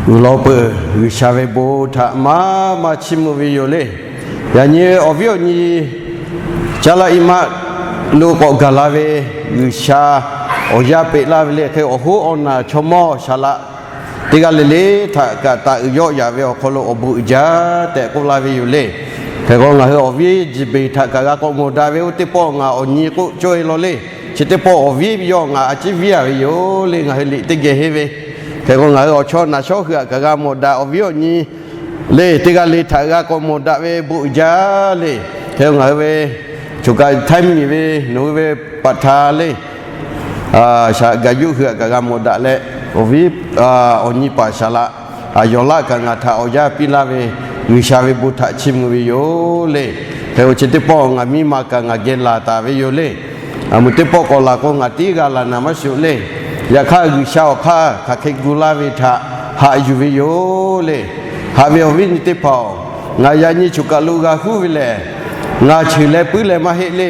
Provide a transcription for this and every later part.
Uiˍ law peuˬ, G'uiˬsha ve bon htaꞈ maˇ maˇ chiˇ mvuh ve yoˬ le. Yaꞈ nyi awˬ viˉ awˬ nyi Caˇ laˇ iˉ maˆ lo k'awꞈ gaˬ la ve G'uiˬsha awˬ yaˇ peꞈ laˇ ve le. Hk'e awˬ hoˉ awˬ naˬ chaw mawˇ shaˍ laꞈ teˇ g'aˇ le le htaꞈ kaꞈ taꞈ uiˍ yawˆ yaꞈ ve awˬ hk'aw lo awˬ bon uiˍ jaˇ tehꞈ k'oˆ laˇ ve yoˬ le. Hk'e k'o, ngaˬ hui awˬ viˉ Jiˍbeˍ htaꞈ kaꞈ g'a k'awꞈ mawˬ daꞈ ve oˇ teˇ pawˆ ngaˬ awˬ nyi k'oˆ cawˇ e law le. Chi teˇ pawˆ awˬ viˉ yawˇ ngaˬ a ciˉ viˉ a ve yoˬ le. Ngaˬ hui liꞈ teˇ geh henˇ ve, hk'e k'o ngaˬ hui awˬ chawˇ naˍ shawˉ hui htaꞈ kaꞈ g'a mawˬ daꞈ awˬ viˉ awˬ nyi le. Teˇ g'aˇ le htaꞈ g'a k'awꞈ mawˬ daꞈ ve bon uiˍ jaˇ le. Hk'e k'o ngaˬ hui ve choˬ kaꞈ htaiˇ miˬ ve nawˬ hui ve paˍ htaꞈ le, shaꞈ gaˬ yuˆ hui htaꞈ kaꞈ g'a mawˬ daꞈ leh, awˬ viˉ awˬ nyi paˍ shaˍ laꞈ yawˬ laˆ kaꞈ ngaˬ htaꞈ awˬ yaˇ piˇ laˇ ve G'uiˬsha ve bon htaꞈ chiˇ mvuh ve yoˬ le. Hk'e k'o chi teˇ pawˆ ngaˬ miˇ ma kaꞈ ngaˬ geh laˬ taˍ ve yoˬ le. Aˬ muˍ teˇ pawˆ k'awꞈ laˬ k'o ngaˬ tiˉ g'a laˬ naˍ maˇ shiˍ le. Yaꞈ hk'aˇ G'uiˬsha awˬ hk'aˇ hk'aˬ hk'e gu laˇ ve htaꞈ haꞈ yuˬ ve yoˬ le. Haꞈ ve awˬ viˉ nyi teˇ hpaˍ-oˬ, ngaˬ yaꞈ nyi choˬ kaˬ lo g'a huˉ ve lehˬ, ngaˬ cheuˬ leh puiˉ leh maˇ heˆ le.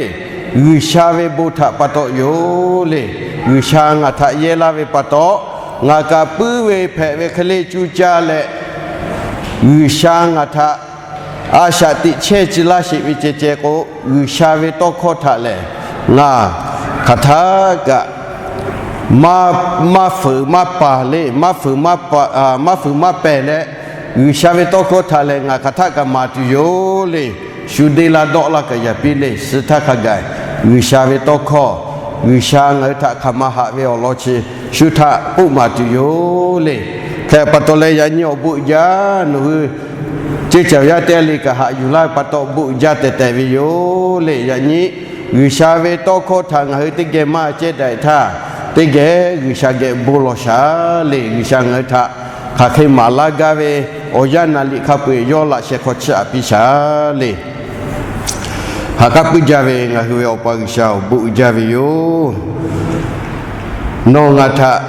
G'uiˬsha ve bon htaꞈ pa taw yoˬ le. G'uiˬsha ngaˬ htaꞈ yehˇ laˇ ve pa taw, ngaˬ kaꞈ puiˉ ve hpehꞈ ve hk'e le cuˇ caˇ leh, G'uiˬsha ngaˬ htaꞈ a shaꞈ teꞈ chehˇ ci laˇ sheˍ ve ceh ceh k'o, G'uiˬsha ve tawˇ hkawˇ htaꞈ lehˬ ngaˬ hk'aˬ htaˇ kaꞈ maˇ fuiˍ maˇ paˍ le, maˇ fuiˍ maˇ pa, maˇ fuiˍ maˇ pehˍ leh, G'uiˬsha ve tawˇ hkawˇ htaꞈ lehˬ ngaˬ hk'aˬ htaˆ kaꞈ maˍ tuˬ yoˬ le. Shu deˇ laˇ dawˆ laˇ kaꞈ yaꞈ piˇ le. Suh htaˇ hk'a gaˬ G'uiˬsha ve tawˇ hkawˇ, G'uiˬsha ngaˬ hui htaꞈ hk'aˬ ma haꞈ ve awˬ lawn chi shu htaꞈ k'oˆ maˍ tuˬ yoˬ le. Hk'e pa taw leh yaꞈ nyi awˬ bon uiˍ jaˇ, nawˬ hui ceˇ caˬ yaˇ teˇ g'aˇ le kaꞈ haꞈ yuˬ laˇ ve pa taw bon uiˍ jaˇ tehˬ tehˬ ve yoˬ le. Yaꞈ nyi G'uiˬsha ve tawˇ hkawˇ htaꞈ ngaˬ hui teˇ geh maˇ cehˇ daꞈ htaˇ, teˇ geh G'uiˬsha geh bon lawˬ shaˍ le. G'uiˬsha ngaˬ hui htaꞈ hk'aˬ hk'e maˍ laˇ gaˇ ve awˬ yanˇ naˍ liꞈ hk'a peu-eˬ yawˇ laꞈ sheh hk'aw chiˇ aꞈ piˇ shaˍ le. Haꞈ k'aˉ puiˉ jaˇ ve ngaˬ hui ve Awˬ pa G'uiˬsha-oˬ, bon uiˍ jaˇ ve yoˬ. Nawˬ ngaˬ htaꞈ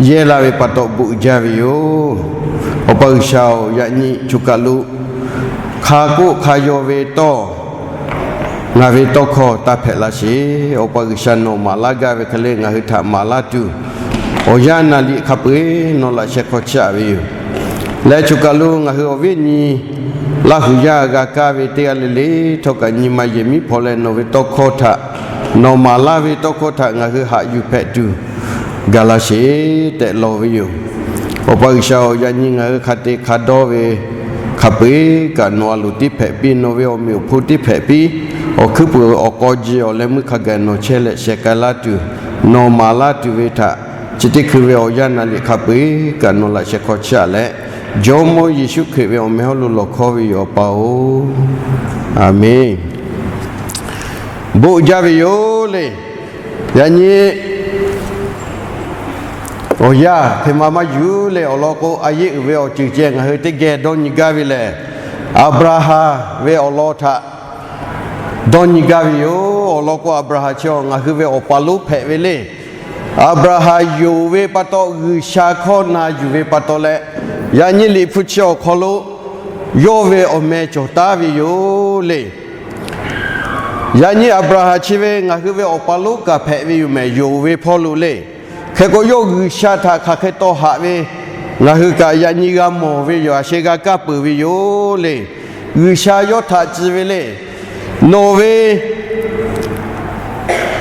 yehˇ laˇ ve pa taw bon uiˍ jaˇ ve yoˬ. Awˬ pa G'uiˬsha-oˬ, yaꞈ nyi choˬ kaˬ lo hk'a k'oˆ hk'a yaw ve tawˇ ngaˬ ve tawˇ hkawˇ taˇ hpehꞈ laˇ sheˍ. Awˬ pa G'uiˬsha nawˬ maˍ laˇ gaˇ ve hk'e le ngaˬ hui htaꞈ maˍ laˇ tuˬ, awˬ yanˇ naˍ liꞈ hk'a peu-eˬ nawˬ laꞈ sheh hk'aw chiˇ aꞈ ve yoˬ. Leh choˬ kaˬ lo ngaˬ hui awˬ viˉ nyi Laˇ huˍ yaˇ g'a kaˇ ve teˇ g'aˇ le le htawˇ kaꞈ nyi ma yehˬ miˉ hpaw leh nawˬ ve tawˇ hkawˇ htaꞈ, nawˬ maˍ laˇ ve tawˇ hkawˇ htaꞈ ngaˬ hui haꞈ yuˬ hpehꞈ tuˬ gaˬ la sheˍ tehꞈ lawˬ ve yoˬ. Awˬ pa G'uiˬsha-oˬ, yaꞈ nyi ngaˬ hui hk'a te hk'a dawˇ ve hk'a peu-eˬ kaꞈ nawˬ a loˍ tiˉ hpehꞈ piˇ, nawˬ ve awˬ meꞈ awˬ hponˇ tiˉ hpehꞈ piˇ, awˬ hkuiˉ puiˍ awˬ k'aw ji awˬ leh meuˇ hk'a gaˬ nawˬ chehˇ leh sheh k'ai laˇ tuˬ, nawˬ maˍ laˇ tuˬ ve htaꞈ chi teˇ hkui ve awˬ yanˇ naˍ liꞈ hk'a peu-eˬ kaꞈ nawˬ laꞈ sheh hk'aw chiˇ aꞈ leh, Jawˇmawˇ Yeˍsuˆ Hkriꞈ ve awˬ meh hawˉ lo lawˬ hkawˇ ve yoˬ, Awˬ pa-oˬ. Aˬmenˍ. Bon jaˇ ve yoˬ le. Yaꞈ nyi awˬ yanˇ hk'e ma maˇ yuˬ leh awˬ lawn k'o, a yeˆ uiˍ ve awˬ ceuˬ ceh ngaˬ hui teˇ geh dawˇ nyi gaˇ ve lehˬ, Aˍbraˍhanˍ ve awˬ lawn htaꞈ dawˇ nyi gaˇ ve yoˬ. Awˬ lawn k'o, Aˍbraˍhanˍ chi ngaˬ hui ve awˬ pa lonˉ hpehꞈ ve le. Aˍbraˍhanˍ yonˍ ve pa taw, G'uiˬsha hkawˇ na yuˬ ve pa taw leh, yaꞈ nyi Liꞈ hpu chi awˬ hk'aw lo yawˇ ve awˬ meh cawˬ taˉ ve yoˬ le. Yaꞈ nyi Aˍbraˍhanˍ chi ve ngaˬ hui ve awˬ pa lonˉ kaꞈ hpehꞈ ve yoˬ mehˍ, yonˍ ve hpawˇ lo le. Hk'e k'o, yawˇ G'uiˬsha htaꞈ hk'aˬ hk'e taw haꞈ ve ngaˬ hui kaꞈ yaꞈ nyi g'a mawˬ ve yoˬ. A sheh g'a kaˇ peuˬ ve yoˬ le. G'uiˬsha yawˇ htaꞈ ci ve le. Nawˬ ve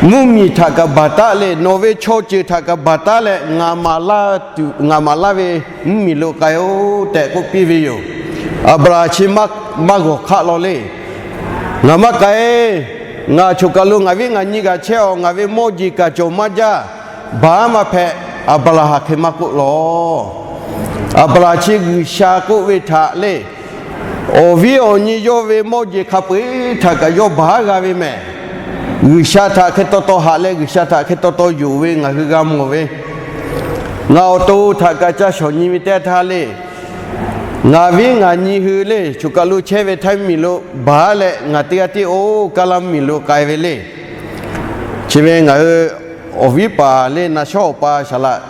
mvuhˇmiˬ htaꞈ kaꞈ baˬ taˉ leh, nawˬ ve chaw ceuˬ htaꞈ kaꞈ baˬ taˉ leh, ngaˬ maˍ laˇ ve mvuhˇmiˬ lo k'ai-oˆ tehꞈ k'oˆ piˇ ve yoˬ. Aˍbraˍhanˍ chi maˇ g'awˬ hk'aˆ law le. Ngaˬ maˇ k'ai. Ngaˬ choˬ kaˬ lo ngaˬ viˉ ngaˬ nyi g'a chehˇ-oˬ, ngaˬ ve mawˇ jeˬ kaꞈ cawˬ maˇ jaˇ, baˬ maˇ hpehꞈ. Aˍbraˍhanˍ hk'e maˇ k'oˆ law. Aˍbraˍhanˍ chi G'uiˬsha k'oˆ ve htaꞈ le, awˬ viˉ awˬ nyi yawˇ ve mawˇ jeˬ hk'a peu-eˬ htaꞈ kaꞈ yawˇ baˬ g'a ve mehˍ. G'uiˬsha htaꞈ hk'e taw taw haꞈ leh, G'uiˬsha htaꞈ hk'e taw taw yonˍ ve ngaˬ hui g'a mawˬ ve. Ngaˬ awˬ to htaꞈ kaꞈ ca shawˍ nyi ve teˇ htaˇ le, ngaˬ viˉ ngaˬ nyi hui le choˬ kaˬ lo chehˇ ve htaiˇ miˬ lo baˬ leh ngaˬ teˇ g'aˇ tiˉ oˇ Kaˇlaˇ mvuhˇmiˬ lo k'ai ve le. Chi ve ngaˬ hui awˬ viˉ paˍ le na shawˉ awˬ pa shaˍ laꞈ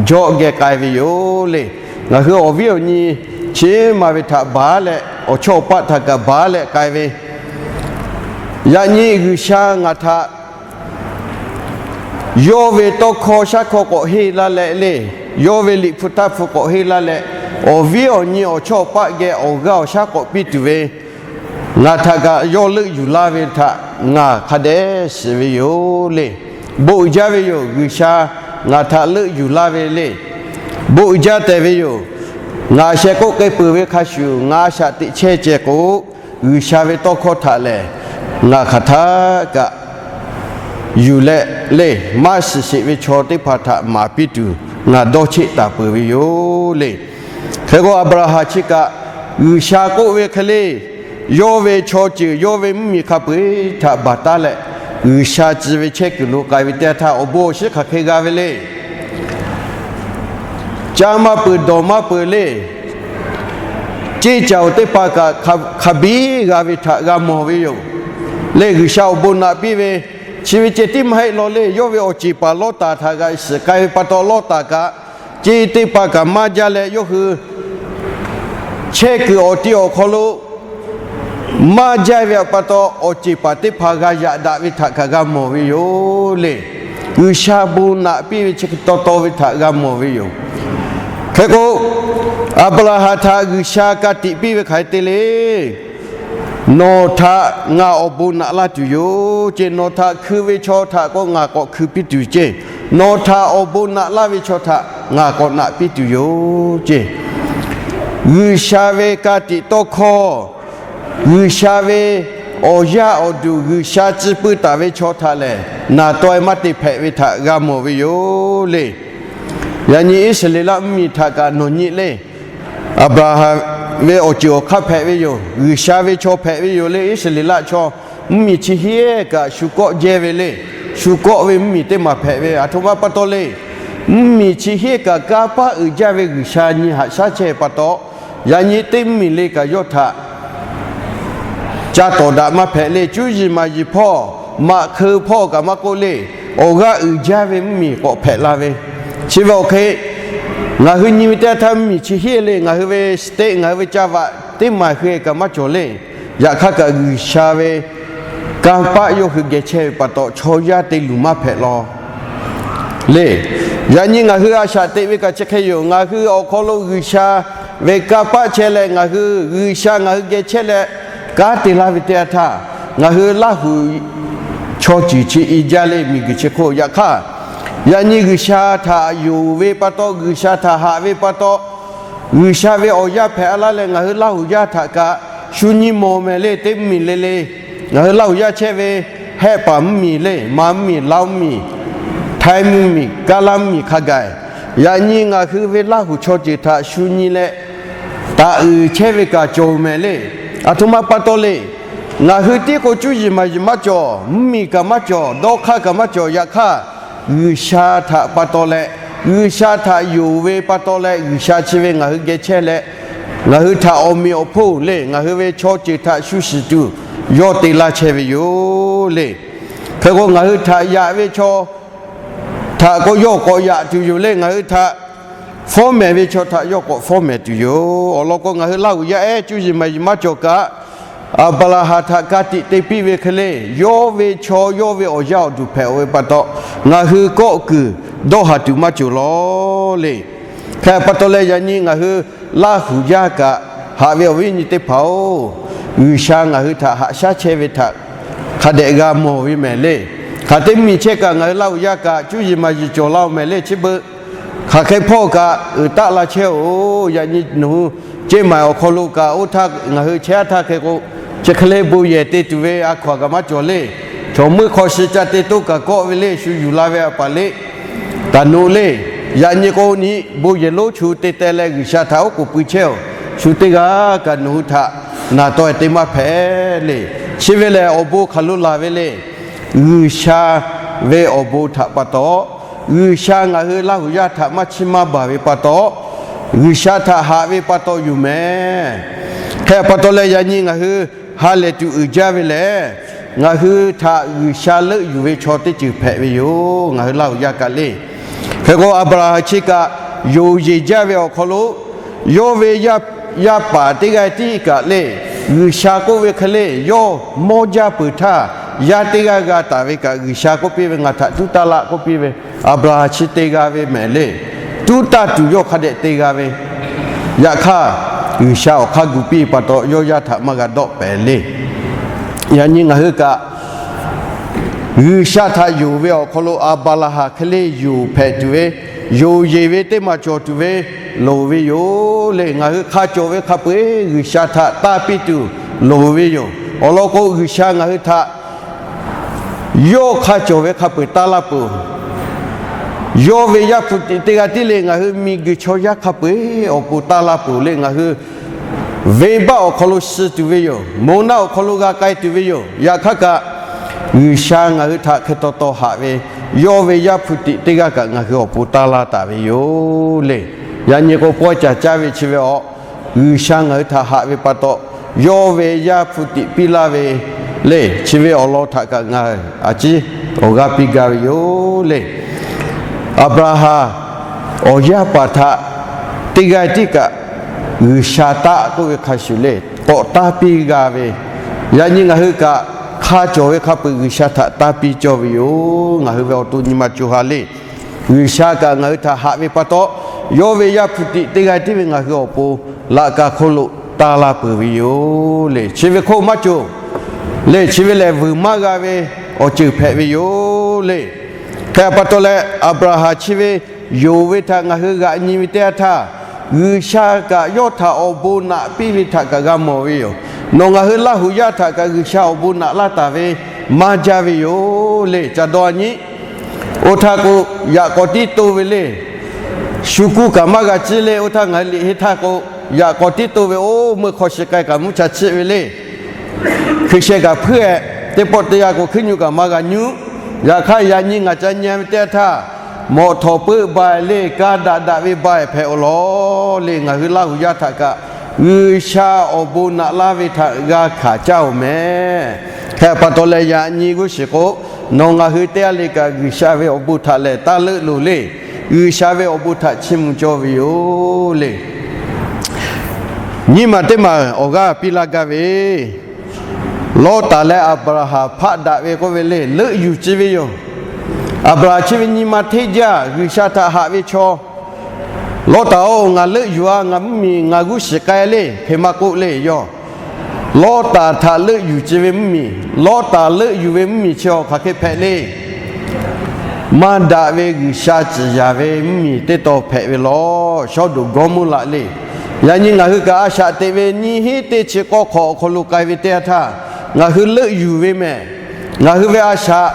jawˆ geh k'ai ve yoˬ le. Ngaˬ hui awˬ viˉ awˬ nyi chi ma ve htaꞈ baˬ leh, awˬ chawˇ awˬ paˆ htaꞈ kaꞈ baˬ leh k'ai ve, yaꞈ nyi G'uiˬsha ngaˬ htaꞈ yawˇ ve tawˇ hkawˇ shaˉ hkawˇ k'awꞈ henˇ laˇ leh le, yawˇ ve liꞈ hpu taˇ hpu k'awꞈ henˇ laˇ leh, awˬ viˉ awˬ nyi awˬ chawˇ awˬ paˆ geh awˬ g'aˇ awˬ shaˉ k'awꞈ piˇ tuˬ ve, ngaˬ htaꞈ kaꞈ yawˇ leuˆ yuˬ laˇ ve htaꞈ ngaˬ hk'a dehꞈ shiˍ ve yoˬ le. Bon uiˍ jaˇ ve yoˬ. G'uiˬsha ngaˬ htaꞈ leuˆ yuˬ laˇ ve le. Bon uiˍ jaˇ tehꞈ ve yoˬ. Ngaˬ sheh k'oˆ k'ai peuˬ ve hk'a shuˍ, ngaˬ a shaꞈ teꞈ chehˇ ceh k'o, G'uiˬsha ve tawˇ hkawˇ htaꞈ lehˬ, ngaˬ hk'aˬ htaˇ kaꞈ yuˬ leh le, maˇ shiˍ sheˍ ve chaw teˇ hpaˍ htaꞈ maˍ piˇ tuˬ ngaˬ dawˇ cheˆ taˍ peuˬ ve yoˬ le. Hk'e k'o, Aˍbraˍhanˍ chi kaꞈ G'uiˬsha k'oˆ ve hk'e le, yawˇ ve chaw ceuˬ yawˇ ve mvuhˇmiˬ hk'a peu-eˬ htaꞈ baˬ taˉ leh, G'uiˬsha tcuh ve chehˇ kuiˬ lo k'ai ve teˇ yanˇ htaˇ, awˬ bon awˬ shinˉ hk'aˬ hk'e g'a ve le. Caˇ maˇ peuˬ, dawˬ maˇ peuˬ le. Ceˇ caˬ oˬ teˇ hpaˍ kaꞈ hk'a biˇ g'a ve htaꞈ g'a mawˬ ve yoˬ le. G'uiˬsha awˬ bon naꞈ piˇ ve, chi ve ceh tiˉ maˇ heˆ law le, yawˇ ve awˬ ceˬ paˍ Lawˇtaˍ htaꞈ g'a shiˍ k'ai ve pa taw, Lawˇtaˍ kaꞈ ceˇ teˇ hpaˍ kaꞈ maˇ jaˇ leh, yawˇ hui chehˇ kuiˬ awˬ ti awˬ hk'aw lo maˇ jaˇ ve pa taw, awˬ ceˬ paˍ teˇ hpaˍ g'a yaꞈ daꞈ ve htaꞈ kaꞈ g'a mawˬ ve yoˬ le. G'uiˬsha bon naꞈ piˇ ve chi taw taw ve htaꞈ g'a mawˬ ve yoˬ. Hk'e k'o, Aˍbraˍhanˍ htaꞈ G'uiˬsha ka tiꞈ piˇ ve hk'aˬ hk'e te le. Nawˬ htaꞈ ngaˬ awˬ bon naꞈ laˇ tuˬ yoˬ ceˇ. Nawˬ htaꞈ hkui ve chaw htaꞈ k'o ngaˬ k'awꞈ hkui piˇ tuˬ ceˇ. Nawˬ htaꞈ awˬ bon naꞈ laˇ ve chaw htaꞈ ngaˬ k'awꞈ naꞈ piˇ tuˬ yoˬ ceˇ. G'uiˬsha ve ka tiꞈ tawˇ hkawˇ, G'uiˬsha ve awˬ yaˇ awˬ duˬ, G'uiˬsha tcuh pui taˍ ve chaw htaꞈ lehˬ, naˬ taweh maˇ te hpehꞈ ve htaꞈ g'a mawˬ ve yoˬ le. Yaꞈ nyi Iˉsaˍreˍlaˆ mvuhˇmiˬ htaꞈ kaꞈ nawˬ nyi le. Aˍbraˍhanˍ ve awˬ ceuˬ awˬ hk'aˇ hpehꞈ ve yoˬ. G'uiˬsha ve chaw hpehꞈ ve yoˬ le. Iˉsaˍreˍlaˆ chaw mvuhˇmiˬ chi hiˉ kaꞈ shu kawˆ jehˇ ve le. Shu kawˆ ve mvuhˇmiˬ teˇ maˬ hpehꞈ ve, aˬ htoꞈ ma pa taw le. Mvuhˇmiˬ chi hiˉ kaꞈ kanˇ paˆ uiˍ jaˇ ve G'uiˬsha nyi haꞈ shaˉ chehˇ ve pa taw, yaꞈ nyi teˇ mvuhˇmiˬ le kaꞈ yawˇ htaꞈ ca tawˍ daꞈ maˇ hpehꞈ le. Cuˇ yiˍ maˍ yiˍ hpawˇ, maꞈ hkeu hpawˇ kaꞈ maˇ k'oˆ le. Awˬ g'aˇ uiˍ jaˇ ve mvuhˇmiˬ k'awꞈ hpehꞈ la ve. Chi ve awˬ hk'e, ngaˬ hui nyi ve teˇ yanˇ htaˇ mvuhˇmiˬ chi hiˉ le, ngaˬ hui ve state, ngaˬ hui ve caˇ vaꞈ teˇ maˬ hui kaꞈ maˇ cawˬ le. Yaꞈ hk'aˇ kaꞈ G'uiˬsha ve kanˇ paˆ yawˇ hui geh chehˇ ve pa taw, chaw yaˇ te luˬ maˇ hpehꞈ law le. Yaꞈ nyi ngaˬ hui a shaꞈ teꞈ ve kaꞈ chi hk'e yoˬ. Ngaˬ hui awˬ hk'aw lo G'uiˬsha ve kanˇ paˆ chehˇ leh, ngaˬ hui G'uiˬsha ngaˬ hui geh chehˇ leh kanˉ te laˇ ve teˇ yanˇ htaˇ, ngaˬ hui Laˇhuˍ chaw ceuˬ chi i jaˇ le, miˬguiˬ chi hk'oˆ. Yaꞈ hk'aˇ, yaꞈ nyi G'uiˬsha htaꞈ yonˍ ve pa taw, G'uiˬsha htaꞈ haꞈ ve pa taw, G'uiˬsha ve awˬ yaˇ hpehꞈ a laˇ leh, ngaˬ hui Laˇhuˍ yaˇ htaꞈ kaꞈ shu nyi mawˬ mehˍ le. Teˇ mvuhˇmiˬ le le, ngaˬ hui Laˇhuˍ yaˇ chehˇ ve Hehˆ paˍ mvuhˇmiˬ le, Maˍ mvuhˇmiˬ, Laˇ mvuhˇmiˬ, Htaiˇ mvuhˇmiˬ, Kaˇlaˇ mvuhˇmiˬ hk'a gaˬ, yaꞈ nyi ngaˬ hui ve Laˇhuˍ chaw ceuˬ htaꞈ shu nyi leh taꞈ uiˍ chehˇ ve kaꞈ cawˬ mehˍ le. Aˬ htoꞈ ma pa taw le, ngaˬ hui tiˉ k'o cuˇ yiˍ maˍ yiˍ maˇ cawˬ, mvuhˇmiˬ kaꞈ maˇ cawˬ, dawˇ hk'aˇ kaꞈ maˇ cawˬ. Yaꞈ hk'aˇ, G'uiˬsha htaꞈ pa taw leh, G'uiˬsha htaꞈ yonˍ ve pa taw leh, G'uiˬsha chi ve ngaˬ hui geh chehˇ leh, ngaˬ hui htaꞈ awˬ meꞈ awˬ hponˇ le, ngaˬ hui ve chaw ceuˬ htaꞈ shu shiˍ tuˬ yawˇ te laˇ chehˇ ve yoˬ le. Hk'e k'o, ngaˬ hui htaꞈ yaꞈ ve chaw htaꞈ k'o yawˇ k'awꞈ yaꞈ tuˬ yoˬ le. Ngaˬ hui htaꞈ fawˉ mehˍ ve chaw htaꞈ yawˇ k'awꞈ fawˉ mehˍ tuˬ yoˬ. Awˬ lawn k'o, ngaˬ hui Laˇhuˍ yaˇ ehˉ cuˇ yiˍ maˍ yiˍ maˇ cawˬ kaꞈ, Aˍbraˍhanˍ htaꞈ ka tiꞈ te piˇ ve hk'e le, yawˇ ve chaw yawˇ ve awˬ yaˇ awˬ duˬ hpehꞈ ve pa taw, ngaˬ hui kawˆ kuiˬ dawˇ haˍ tuˬ maˇ cawˬ law le. Hk'e pa taw leh, yaꞈ nyi ngaˬ hui Laˇhuˍ yaˇ kaꞈ haꞈ ve awˬ viˉ nyi teˇ hpaˍ-oˬ, G'uiˬsha ngaˬ hui htaꞈ haꞈ shaˉ chehˇ ve htaꞈ hk'a dehꞈ g'a mawˬ ve mehˍ le. Hk'aˬ teˇ miˬ chehˇ kaꞈ ngaˬ hui Laˇhuˍ yaˇ kaꞈ cuˇ yiˍ maˍ yiˍ cawˬ laˇ-oˬ mehˍ le. Chi beuꞈ hk'aˬ hk'e hpawˇ kaꞈ uiˍ taˆ la chehˇ-oˬ. Yaꞈ nyi nawˬ hui Ceˇ maiˍ awˬ hk'aw lo kaꞈ oˇ htaˇ ngaˬ hui chehˇ htaˇ hk'e k'o, chi hk'e le bon yehˬ te tuˬ ve a hkaw-anˬ kaꞈ maˇ cawˬ le. Chaw meuˇ hk'aw shi ca te toˇ kaꞈ kawˆ ve le, shu yuˬ la ve a paˍ le. Taˍ noꞈ le, yaꞈ nyi k'o, ni bon yehˬ lonˉ chu te teh leh G'uiˬsha htaꞈ oˉ k'oˍ pui chehˇ-oˬ. Shu teˇ g'aˇ kaꞈ nawˬ hui htaꞈ naˍ taw-e te maˇ hpehꞈ le. Chi ve lehˬ, awˬ bon hk'aˬ lo laˬ ve le. G'uiˬsha ve awˬ bon htaꞈ pa taw, G'uiˬsha ngaˬ hui Laˇhuˍ yaˇ htaꞈ maˇ chiˇ maˇ baˬ ve pa taw, G'uiˬsha htaꞈ haꞈ ve pa taw yoˬ mehˍ. Hk'e pa taw leh, yaꞈ nyi ngaˬ hui ha lehˬ tuˬ uiˍ jaˇ ve lehˬ, ngaˬ hui htaꞈ G'uiˬsha leuˆ yuˬ ve chaw teˇ ceuˬ hpehꞈ ve yoˬ, ngaˬ hui Laˇhuˍ yaˇ kaꞈ le. Hk'e k'o, Aˍbraˍhanˍ chi kaꞈ yonˍ yeˬ jaˇ ve awˬ hk'aw lo, yawˇ ve yaˇ paˍ teˇ g'aˇ tiˉ kaꞈ le, G'uiˬsha k'oˆ ve hk'e le, yawˇ mawˇ jaˇ peuˬ htaˇ, yaˇ teˇ g'aˇ g'a taˍ ve kaꞈ G'uiˬsha k'oˆ piˇ ve, ngaˬ htaꞈ tuˉ taˇ laˇ k'oˆ piˇ ve, Aˍbraˍhanˍ chi te g'a ve mehˍ le. Tuˉ taˇ tuˬ yawˇ hk'a dehꞈ te g'a ve, yaꞈ hk'aˇ G'uiˬsha awˬ hk'aˇ gu piˇ pa taw, yawˇ yaˇ htaꞈ maˇ g'a dawˆ pehˍ le. Yaꞈ nyi ngaˬ hui kaꞈ G'uiˬsha htaꞈ yonˍ ve awˬ hk'aw lo Aˍbraˍhanˍ hk'e le yonˍ hpehꞈ tuˬ ve, yonˍ yeˬ ve teˇ maˬ cawˬ tuˬ ve loˍ ve yoˬ le. Ngaˬ hui hk'a cawˬ ve hk'a peu-eˬ G'uiˬsha htaꞈ taˇ piˇ tuˬ loˍ ve yoˬ. Awˬ lawn k'o, G'uiˬsha ngaˬ hui htaꞈ yawˇ hk'a cawˬ ve hk'a peu-eˬ taˇ laˇ peuˬ. Yawˇ ve Yaˇ hpu tiꞈ teˇ g'aˇ tiˉ le. Ngaˬ hui miˬguiˬ chaw yaˇ hk'a peu-eˬ awˬ pon taˇ laˇ peuˬ le. Ngaˬ hui venˇbaˆ awˬ hk'aw lo suh tuˬ ve yoˬ. Moˬ naˆ awˬ hk'aw lo g'a k'ai tuˬ ve yoˬ. Yaꞈ hk'aˇ kaꞈ, G'uiˬsha ngaˬ hui htaꞈ hk'e taw taw haꞈ ve, yawˇ ve Yaˇ hpu tiꞈ teˇ g'aˇ kaꞈ ngaˬ hui awˬ pon taˇ laˇ taˍ ve yoˬ le. Yaꞈ nyi k'o, pawehˇ caˬ caˇ ve chi ve awˬ, G'uiˬsha ngaˬ hui htaꞈ haꞈ ve pa taw, yawˇ ve Yaˇ hpu tiꞈ piˇ laˇ ve le. Chi ve awˬ lawn htaꞈ kaꞈ ngaˬ a ciˉ awˬ g'aˇ piˇ gaˇ ve yoˬ le. Aˍbraˍhanˍ awˬ yaˇ paˍ htaꞈ teˇ g'aˇ tiˉ kaꞈ G'uiˬsha taˆ k'oˆ ve hk'a shuˍ le, k'awꞈ taˇ piˇ g'a ve, yaꞈ nyi ngaˬ hui kaꞈ hk'a cawˬ ve hk'a peu-eˬ G'uiˬsha htaꞈ taˇ piˇ cawˇ ve yoˬ. Ngaˬ hui ve awˬ to nyi ma co ha le, G'uiˬsha kaꞈ ngaˬ hui htaꞈ haꞈ ve pa taw, yawˇ ve Yaˇ hpu tiꞈ teˇ g'aˇ tiˉ ve ngaˬ hui awˬ pon laꞈ ka hk'oˆ lo taˇ laˇ peuˬ ve yoˬ le. Chi ve hk'oˆ maˇ cawˬ le. Chi ve lehˬ vuiˬ maˇ g'a ve awˬ ceuˬ hpehꞈ ve yoˬ le. Hk'e pa taw leh, Aˍbraˍhanˍ chi ve yonˍ ve htaꞈ ngaˬ hui g'aꞈ nyi ve teˇ yanˇ htaˇ, G'uiˬsha kaꞈ yawˇ htaꞈ awˬ bon naꞈ piˇ ve htaꞈ kaꞈ g'a mawˬ ve yoˬ. Nawˬ ngaˬ hui Laˇ huˍ yaˇ htaꞈ kaꞈ G'uiˬsha awˬ bon naꞈ laˇ taˍ ve maˇ jaˇ ve yoˬ le. Ca dawˇ a nyi, oˇ htaˇ k'o, yaꞈ k'awꞈ tiˉ to ve le. Shu kuˇ kaꞈ maˇ g'a ciˇ le. Oˇ htaˇ ngaˬ hui liꞈ henˇ htaˇ k'o, yaꞈ k'awꞈ tiˉ to ve, oˇ meuˇ hk'aw shi k'ai kaꞈ mvuhˇ cha chiˆ ve le. Hkui sheh kaꞈ hpuiˉ-eh, teˇ pawˆ teˇ yanˇ k'o hkuiˉ nyi kaꞈ maˇ g'a nyuˇ. Yaꞈ hk'aˇ, yaꞈ nyi ngaˬ ca nyi ve teˇ yanˇ htaˇ, mawꞈ htawˍ peuˆ ba-e le, ka daꞈ daꞈ ve ba-e hpehꞈ-aw law le. Ngaˬ hui Laˇ huˍ yaˇ htaꞈ kaꞈ G'uiˬsha awˬ bon naꞈ laˇ ve htaꞈ g'a hkanˍ caˇ-oˬ mehˍ. Hk'e pa taw leh, yaꞈ nyi g'uˇ shiˍ k'o, nawˬ ngaˬ hui teˇ g'aˇ le kaꞈ G'uiˬsha ve awˬ bon htaꞈ lehˬ taˇ leuˆ loˍ le. G'uiˬsha ve awˬ bon htaꞈ chiˇ mvuh cawˇ ve yoˬ le. Nyiˇ maˬ teˇ maˬ awˬ g'aˇ piˇ laˇ gaˇ ve, Lawˇtaˍ leh Aˍbraˍhanˍ hpaˆ daꞈ ve k'oˆ ve le, leuˆ yuˬ ci ve yoˬ. Aˍbraˍhanˍ chi ve nyi ma hteˇ jaˇ, G'uiˬsha htaꞈ haꞈ ve chaw, Lawˇtaˍ-oˬ, ngaˬ leuˆ yuˬ-a, ngaˬ mvuhˇmiˬ ngaˬ g'uˇ shiˍ k'ai le, hk'e maˇ k'oˆ le yoˬ. Lawˇtaˍ htaꞈ leuˆ yuˬ ci ve mvuhˇmiˬ, Lawˇtaˍ leuˆ yuˬ ve mvuhˇmiˬ chi awˬ hk'aˬ hk'e hpehꞈ le. Maˇ daꞈ ve G'uiˬsha ciˍ yanˍ ve mvuhˇmiˬ teˇ taw hpehꞈ ve law, Sawˉdonˍ Gawˇmawˇraꞈ le. Yaꞈ nyi ngaˬ hui kaꞈ a shaꞈ teꞈ ve nyiˇ hinˉ teˇ chi k'awˇ hk'awꞈ awˬ hk'aw lo k'ai ve teˇ yanˇ htaˇ, ngaˬ hui leuˆ yuˬ ve mehˍ. Ngaˬ hui ve a shaꞈ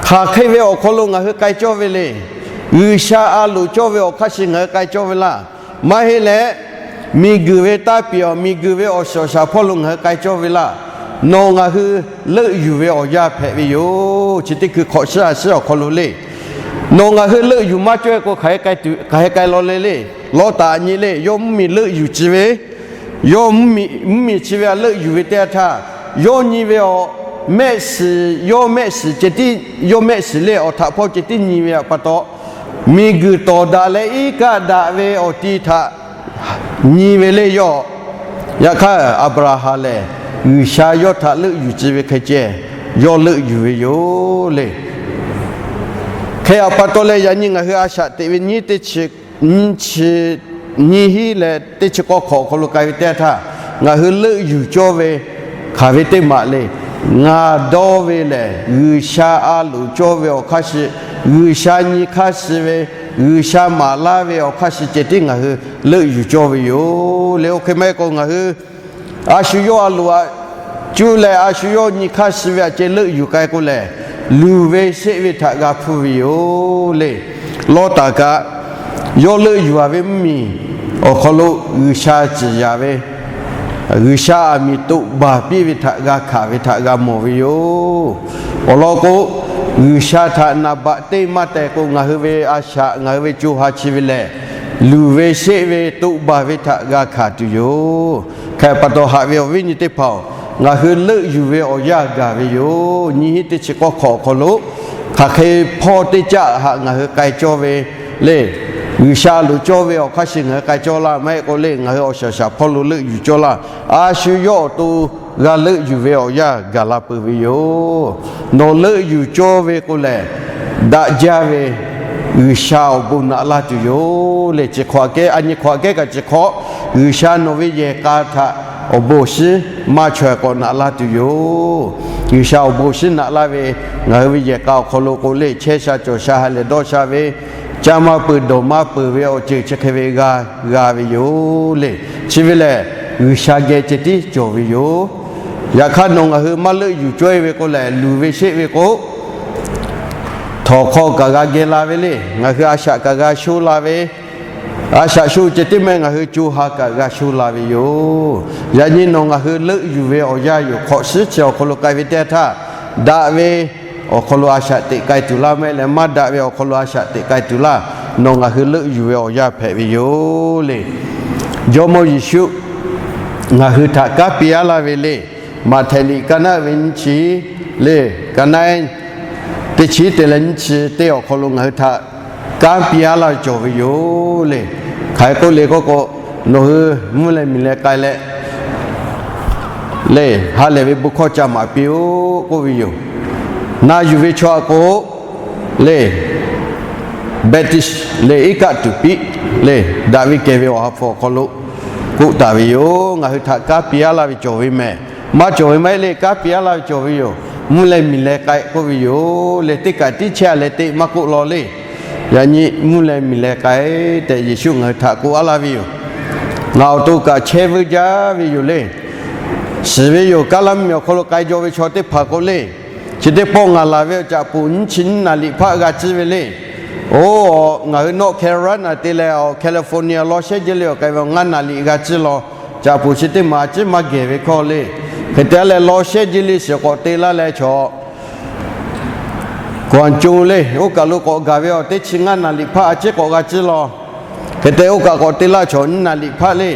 hk'aˬ hk'e ve awˬ hk'aw lo ngaˬ hui k'ai cawˇ ve le. G'uiˬsha a loˍ cawˇ ve awˬ hk'aˇ shiˍ ngaˬ hui k'ai cawˇ ve laˇ. Maˇ heˆ leh, miˬguiˬ ve taˇ piˍ awˬ, miˬguiˬ ve awˬ shiˍ awˬ shaˍ hpawˇ lo ngaˬ hui k'ai cawˇ ve laˇ. Nawˬ ngaˬ hui leuˆ yuˬ ve awˬ yanˇ hpehꞈ ve yoˬ. Chi teˇ hkui hk'awꞈ shiˉ a shiˉ awˬ hk'aw lo le, nawˬ ngaˬ hui leuˆ yuˬ maˇ cawˇ-e k'o, hk'aˬ hk'e k'ai law le le. Lawˇtaˍ nyi le, yawˇ mvuhˇmiˬ leuˆ yuˬ ci ve, yawˇ mvuhˇmiˬ chi ve a leuˆ yuˬ ve teˇ yanˇ htaˇ, yawˇ nyi ve awˬ mehˆ shiˍ, yawˇ mehˆ shiˍ ceh tiˉ, yawˇ mehˆ shiˍ le awˬ htaꞈ hpawˇ ceh tiˉ nyi ve pa taw, miˬguiˬ tawˍ daꞈ leh iˉ kaˆ daꞈ ve awˬ ti htaꞈ nyi ve le yoˬ. Yaꞈ hk'aˇ, Aˍbraˍhanˍ lehˬ G'uiˬsha yawˇ htaꞈ leuˆ yuˬ ci ve hk'e ceh, yawˇ leuˆ yuˬ ve yoˬ le. Hk'e pa taw leh, yaꞈ nyi ngaˬ hui a shaꞈ teꞈ ve nyiˇ teˇ chi nyiˇ hinˉ leh teˇ chi k'awˇ hk'awꞈ awˬ hk'aw lo k'ai ve teˇ yanˇ htaˇ, ngaˬ hui leuˆ yuˬ cawˇ ve hk'aˬ ve teˇ maˬ le. Ngaˬ dawˇ ve lehˬ, G'uiˬsha a loˍ cawˇ ve awˬ hk'aˇ shiˍ, G'uiˬsha nyi hk'aˇ suh ve, G'uiˬsha maˍ laˇ ve awˬ hk'aˇ shiˍ ceh tiˉ ngaˬ hui leuˆ yuˬ cawˇ ve yoˬ le. Oˇ hk'e maˇ heˆ k'o, ngaˬ hui a shu yawˇ a loˍ a cuˇ leh a shu yawˇ nyi hk'aˇ suh ve aꞈ ceh leuˆ yuˬ k'ai k'o lehˬ, luˬ ve sheˆ ve htaꞈ g'a hpuˇ ve yoˬ le. Lawˇtaˍ kaꞈ, yawˇ leuˆ yuˬ-a ve mvuhˇmiˬ awˬ hk'aw lo G'uiˬsha ciˍ yanˍ ve, G'uiˬsha aˬ miˍ toꞈ baˬ piˇ ve htaꞈ g'a hkanˍ ve htaꞈ g'a mawˬ ve yoˬ. Awˬ lawn k'o, G'uiˬsha htaꞈ naˍ baꞈ teˇ maˇ tehˬ k'o, ngaˬ hui ve a shaꞈ, ngaˬ hui ve co ha chi ve lehˬ, luˬ ve sheˆ ve toꞈ baˬ ve htaꞈ g'a hkanˍ tuˬ yoˬ. Hk'e pa taw, haꞈ ve awˬ viˉ nyi teˇ hpaˍ-oˬ, ngaˬ hui leuˆ yuˬ ve awˬ yanˇ gaˬ ve yoˬ. Nyiˇ hinˉ teˇ chi k'awˇ hk'awꞈ awˬ hk'aw lo hk'aˬ hk'e hpawˇ teˇ caˆ haꞈ ngaˬ hui k'ai cawˇ ve le. G'uiˬsha a loˍ cawˇ ve awˬ hk'aˇ suh ngaˬ hui k'ai cawˇ laˇ, maˇ heˆ k'o le ngaˬ hui awˬ shaˍ shaˍ hpawˇ lo leuˆ yuˬ cawˇ laˇ. A shu yawˇ awˬ to g'a leuˆ yuˬ ve awˬ yanˇ gaˬ la peuˬ ve yoˬ. Nawˬ leuˆ yuˬ cawˇ ve k'o lehˬ, daꞈ jaˇ ve G'uiˬsha awˬ bon naꞈ laˇ tuˬ yoˬ le. Chi hk'aw aꞈ kehˉ, a nyi hk'aw aꞈ kehˉ kaꞈ chi hk'aw, G'uiˬsha nawˬ ve yehˬ k'a htaꞈ awˬ bon awˬ shinˉ maˇ chaweh k'awꞈ naꞈ laˇ tuˬ yoˬ. G'uiˬsha awˬ bon awˬ shinˉ naꞈ laˇ ve, ngaˬ hui ve yehˬ k'a awˬ hk'aw lo k'o le chehˇ sha cawˬ sha ha lehˬ dawˇ sha ve, caˇ maˇ peuˬ dawˬ maˇ peuˬ ve awˬ ceuˬ chi hk'e ve g'a g'a ve yoˬ le. Chi ve lehˬ, G'uiˬsha geh ceh tiˉ cawˬ ve yoˬ. Yaꞈ hk'aˇ nawˬ ngaˬ hui maˇ leuˆ yuˬ cawˇ e ve k'o lehˬ, luˬ ve sheˆ ve k'o, htawnˍ hk'aw kaꞈ g'a geh la ve le. Ngaˬ hui a shaꞈ kaꞈ g'a sho la ve, a shaꞈ sho ceh tiˉ meh ngaˬ hui co ha kaꞈ g'a sho la ve yoˬ. Yaꞈ nyi nawˬ ngaˬ hui leuˆ yuˬ ve awˬ yanˇ yoˬ. Hk'awꞈ shiˉ chi awˬ hk'aw lo k'ai ve teˇ htaˇ, daꞈ ve awˬ hk'aw lo a shaꞈ teꞈ k'ai tuˬ laˇ, maˇ heˆ leh maˇ daꞈ ve awˬ hk'aw lo a shaꞈ teꞈ k'ai tuˬ laˇ. Nawˬ ngaˬ hui leuˆ yuˬ ve awˬ yanˇ hpehꞈ ve yoˬ le. Jawˇmawˇ Yeˍsuˆ ngaˬ hui htaꞈ kanˉ piˇ aˉ laˇ ve le. Maꞈhtehˍ liꞈ ka naˉ ve nyiˇ chi le, ka naˉ teˇ chi te leh nyiˇ chi teˇ awˬ hk'aw lo ngaˬ hui htaꞈ kanˉ piˇ aˉ laˇ ve cawˬ ve yoˬ le. Hk'aˬ hk'e k'oˆ le k'oˆ k'o, nawˬ hui mvuhˇ leh miˬ leh k'ai leh le, ha lehˬ ve bon hkawˇ ca maˍ piˇ-oˆ k'oˆ ve yoˬ. Na yuˬ ve chaw aꞈ k'o le, Baptist le iˉ kaˆ tuˬ piˇ le, daꞈ ve kehˬ ve awˬ ha hpu awˬ hk'aw lo k'oˆ taˍ ve yoˬ. Ngaˬ hui htaꞈ kanˉ piˇ aˉ laˇ ve cawˬ ve mehˍ. Maˇ cawˬ ve maˇ heˆ le, kanˉ piˇ aˉ laˇ ve cawˬ ve yoˬ. Mvuhˇ leh miˬ leh k'ai k'oˆ ve yoˬ le. Teˇ kaꞈ tiˉ chehˇ a leh teˇ maˇ k'oˆ law le. Yaꞈ nyi mvuhˇ leh miˬ leh k'ai tehꞈ Yeˍsuˆ ngaˬ hui htaꞈ k'oˆ aˉ laˇ ve yoˬ. Ngaˬ awˬ to kaꞈ chehˇ vuiˇ jaˇ ve yoˬ le. Shiˍ ve yoˬ, Kaˉlaˇ mvuhˇmiˬ awˬ hk'aw lo k'ai jaw ve chaw teˇ hpaˍ k'o le, chi teˇ pawˆ ngaˬ laˬ ve awˬ caꞈ poˍ nyiˇ chi nyiˇ naˍ liꞈ hpaˆ g'a ciˇ ve le. Oˇ, ngaˬ hui North Carolina te leh awˬ California Los Angeles awˬ k'ai ve ngaˇ naˍ liꞈ g'a ciˇ law. Caꞈ poˍ chi teˇ maˬ a ciˉ maˇ gehˬ ve hkawˇ le. Hk'e te a leh Los Angeles shiˍ k'awꞈ te laˇ leh chaw Guangzhou le, oˇ kaˬ lo k'awꞈ gaˬ ve awˬ teˇ chi ngaˇ naˍ liꞈ hpaˆ a ciˉ k'awꞈ g'a ciˇ law. Hk'e te oˇ kaˬ k'awꞈ te laˇ chaw nyiˇ naˍ liꞈ hpaˆ le.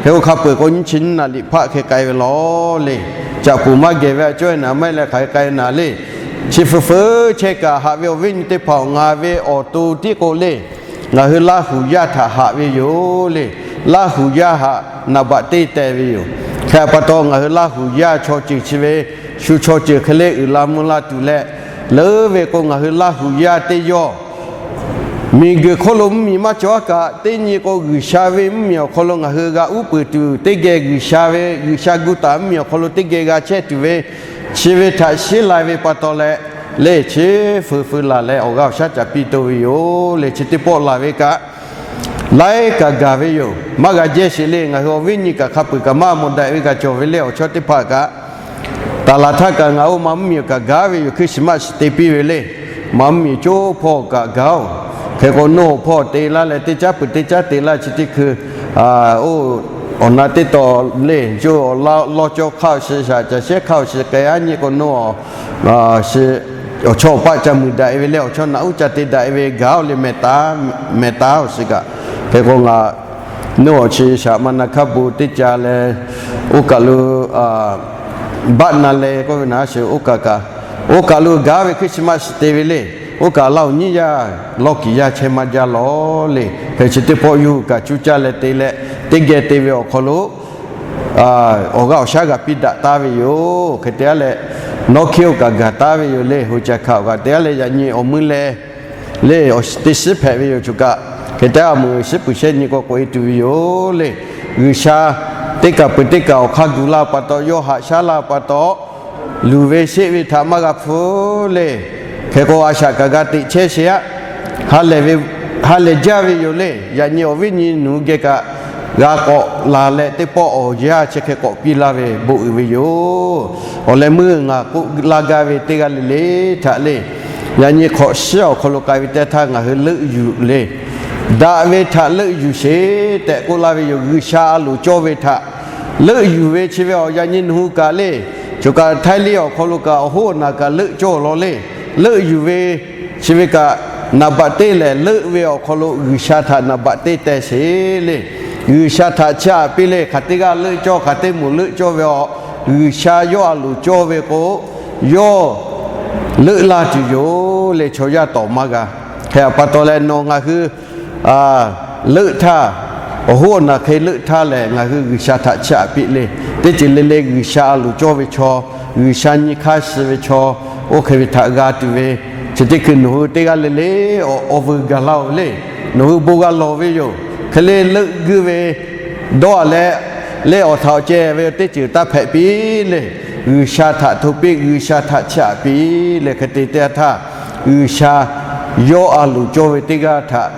Hk'e oˇ hk'a peu-eˬ k'o nyiˇ chi nyiˇ naˍ liꞈ hpaˆ hk'e k'ai ve law le. Caꞈ poˍ maˇ gehˬ ve a cawˇ e naˍ maˇ heˆ leh hk'aˬ hk'e k'ai naˍ le. Chi feu feu chehˇ kaꞈ haꞈ ve awˬ viˉ nyi teˇ hpaˍ-oˬ, ngaˬ ve awˬ to tiˉ k'o le, ngaˬ hui Laˇ huˍ yaˇ htaꞈ haꞈ ve yoˬ le. Laˇ huˍ yaˇ htaꞈ naˍ baꞈ teˇ teh ve yoˬ. Hk'e pa taw ngaˬ hui Laˇ huˍ yaˇ chaw ceuˬ chi ve shu chaw ceuˬ hk'e le uiˍ la mvuh la tuˬ leh, leuˉ ve k'o ngaˬ hui Laˇ huˍ yaˇ teˇ yawˇ miˬguiˬ hk'oˆ lo mvuhˇmiˬ maˇ cawˬ aˉ kaꞈ, teˇ nyi k'o G'uiˬsha ve mvuhˇmiˬ awˬ hk'aw lo ngaˬ hui g'a uˉ peunˍ tuˬ teˇ geh G'uiˬsha ve, G'uiˬsha gu taˍ mvuhˇmiˬ awˬ hk'aw lo teˇ geh g'a chehˇ tuˬ ve, chi ve htaꞈ sheˉ lai ve pa taw leh, le chi feu feu laˬ leh awˬ g'aˇ awˬ shaˉ ca piˇ to ve yoˬ le. Chi teˇ pawˆ laˬ ve kaꞈ, laiˉ kaꞈ gaˬ ve yoˬ. Maˇ g'a jehˇ sheˍ le. Ngaˬ hui awˬ viˉ nyi kaꞈ hk'a peu-eˬ kaꞈ maˇ mawˬ daꞈ ve kaꞈ cawˬ ve le. Awˬ chawˇ teˇ hpaˍ kaꞈ, taˍ laˬ htaˇ kaꞈ ngaˬ oˇ ma mvuhˇmiˬ kaꞈ gaˬ ve yoˬ. Christmas te piˇ ve le. Ma mvuhˇmiˬ coˇ hpawˇ kaꞈ gaˬ-oˬ. Hk'e k'o nawˇ hpawˇ te laˇ leh teˇ caˉ peuˬ teˇ caˉ te laˇ chi teˇ hkui, oˇ awˬ na teˇ taw le, co lawˇ cawˇ hk'aˇ-oˬ shiˍ, shaˍ caˬ shehˉ hk'aˇ-oˬ shiˍ k'ai aˉ nyi k'o nawˇ awˬ chawˇ awˬ paˆ ca muiˬ daꞈ e ve leh awˬ chawˇ naꞈ uˉ ca te daꞈ e ve gaˬ-oˬ le. Mehˬ taˍ, mehˬ taˍ-oˬ shiˍ kaꞈ. Hk'e k'o ngaˬ nawˇ awˬ chi shaˍ ma na hkaˇ bon teˇ ca leh, oˇ kaˬ lo baˆ na leh k'oˆ ve naˉ shiˍ oˇ kaˬ kaꞈ, oˇ kaˬ lo gaˬ ve Christmas te ve le. Oˇ kaˬ Laˇ huˍ nyiˇ yaˇ lawˇ kiˬ yaˇ chehˇ maˇ jaˇ law le. Hk'e chi teˇ pawˆ yuˇ kaꞈ cuˇ caˇ leh te leh, teˇ geh te ve awˬ hk'aw lo awˬ g'aˇ awˬ shaˉ g'a piˇ daꞈ taˍ ve yoˬ. Hk'e te aˉ leh, nawˇ hkiˇ oˇ kaꞈ gaˬ taˍ ve yoˬ le. Hoꞈ ca hkaꞈ-oˬ kaꞈ te aˉ leh yaꞈ nyi awˬ meuˇ leh le awˬ teˇ shiˉ hpehꞈ ve yoˬ. Choˬ kaꞈ hk'e te aˉ meuꞈ shiˉ puiˬ shehˆ nyi k'o k'oꞈ e tuˬ ve yoˬ le. G'uiˬsha teˇ kaˬ peuˬ teˇ kaˬ awˬ hk'aˇ gu laˇ pa taw, yawˇ haꞈ shaˉ laˇ pa taw, luˬ ve sheˆ ve htaꞈ maˇ g'a hpu le. Hk'e k'o a shaꞈ kaꞈ g'a teꞈ chehˇ sheˍ aˆ. Ha lehˬ ve, ha lehˬ jaˇ ve yoˬ le. Yaꞈ nyi awˬ viˉ nyi nawˬ hui geh kaꞈ g'a k'awꞈ laˬ leh teˇ pawˆ awˬ yanˇ chi hk'e k'awꞈ piˇ laˇ ve bon uiˍ ve yoˬ. Awˬ leh meuˇ ngaˬ k'oˆ laˇ gaˇ ve teˇ g'aˇ le le htaꞈ le, yaꞈ nyi hk'awꞈ shiˉ awˬ hk'aw lo k'ai ve teˇ htaˇ ngaˬ hui leuˆ yuˬ le. Daꞈ ve htaꞈ leuˆ yuˬ sheˍ tehꞈ k'oˆ laˇ ve yoˬ. G'uiˬsha a loˍ cawˇ ve htaꞈ leuˆ yuˬ ve chi ve awˬ yaꞈ nyi nawˬ hui kaꞈ le, choˬ kaꞈ htaiˇ liˇ awˬ hk'aw lo kaꞈ awˬ hoˉ awˬ naˬ kaꞈ leuˆ cawˇ law le. Leuˆ yuˬ ve chi ve kaꞈ naˍ baꞈ teˇ lehˬ, leuˆ ve awˬ hk'aw lo G'uiˬsha htaꞈ naˍ baꞈ teˇ teh sheˍ le. G'uiˬsha htaꞈ chiˇ aꞈ piˇ le. Hk'aˬ teˇ g'aˇ leuˆ cawˇ, hk'aˬ teˇ moˍ leuˆ cawˇ ve awˬ, G'uiˬsha yawˇ a loˍ cawˇ ve k'o, yawˇ leuˆ laˇ tuˬ yoˬ le. Chaw yaˇ tawˍ maˇ g'a. Hk'e pa taw leh nawˬ ngaˬ hui leuˆ htaˇ, awˬ hoˉ awˬ naˬ hk'e leuˆ htaˇ lehˬ, ngaˬ hui G'uiˬsha htaꞈ chiˇ aꞈ piˇ le. Teˇ ceuˬ le le G'uiˬsha a loˍ cawˇ ve chaw, G'uiˬsha nyi hk'aˇ suh ve chaw, oˇ hk'e ve htaꞈ g'a tuˬ ve, chi teˇ hkui nawˬ hui teˇ g'aˇ le le awˬ vuiˬ gaˬ laˇ-oˬ ve le. Nawˬ hui bon g'a lawˬ ve yoˬ. Hk'e le leuˆ guiˇ ve dawˇ-a leh, le awˬ htaꞈ awˬ ceh ve teˇ ceuˬ taˇ hpehꞈ piˇ le. G'uiˬsha htaꞈ hto piˇ, G'uiˬsha htaꞈ chiˇ aꞈ piˇ leh, hk'e te teˇ yanˇ htaˇ, G'uiˬsha yawˇ a loˍ cawˇ ve teˇ g'aˇ htaꞈ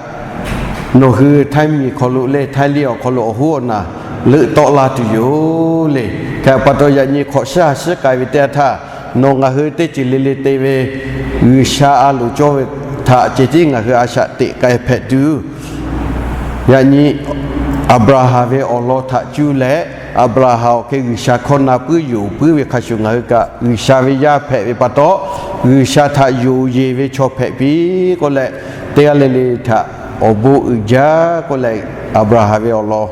nawˬ hui Htaiˇ miˬ hk'aw lo le, Htaiˇ liˇ awˬ hk'aw lo awˬ hoˉ awˬ naˬ leuˆ tawˆ la tuˬ yoˬ le. Hk'e pa taw, yaꞈ nyi hk'awꞈ shiˉ ha shiˉ k'ai ve teˇ yanˇ htaˇ, nawˬ ngaˬ hui teˇ ceuˬ le le te ve G'uiˬsha a loˍ cawˇ ve htaꞈ ceh tiˉ ngaˬ hui a shaꞈ teꞈ k'ai hpehꞈ tuˬ, yaꞈ nyi Aˍbraˍhanˍ ve awˬ lawn htaꞈ cuˇ leh, Aˍbraˍhanˍ awˬ hk'e G'uiˬsha hkawˇ na puiˉ yonˍ puiˉ ve hk'a shuˍ, ngaˬ hui kaꞈ G'uiˬsha ve yaˇ hpehꞈ ve pa taw, G'uiˬsha htaꞈ yonˍ yeˬ ve chaw hpehꞈ piˇ k'oˆ leh, teˇ g'aˇ le le htaꞈ awˬ bon uiˍ jaˇ k'oˆ leh, Aˍbraˍhanˍ ve awˬ lawn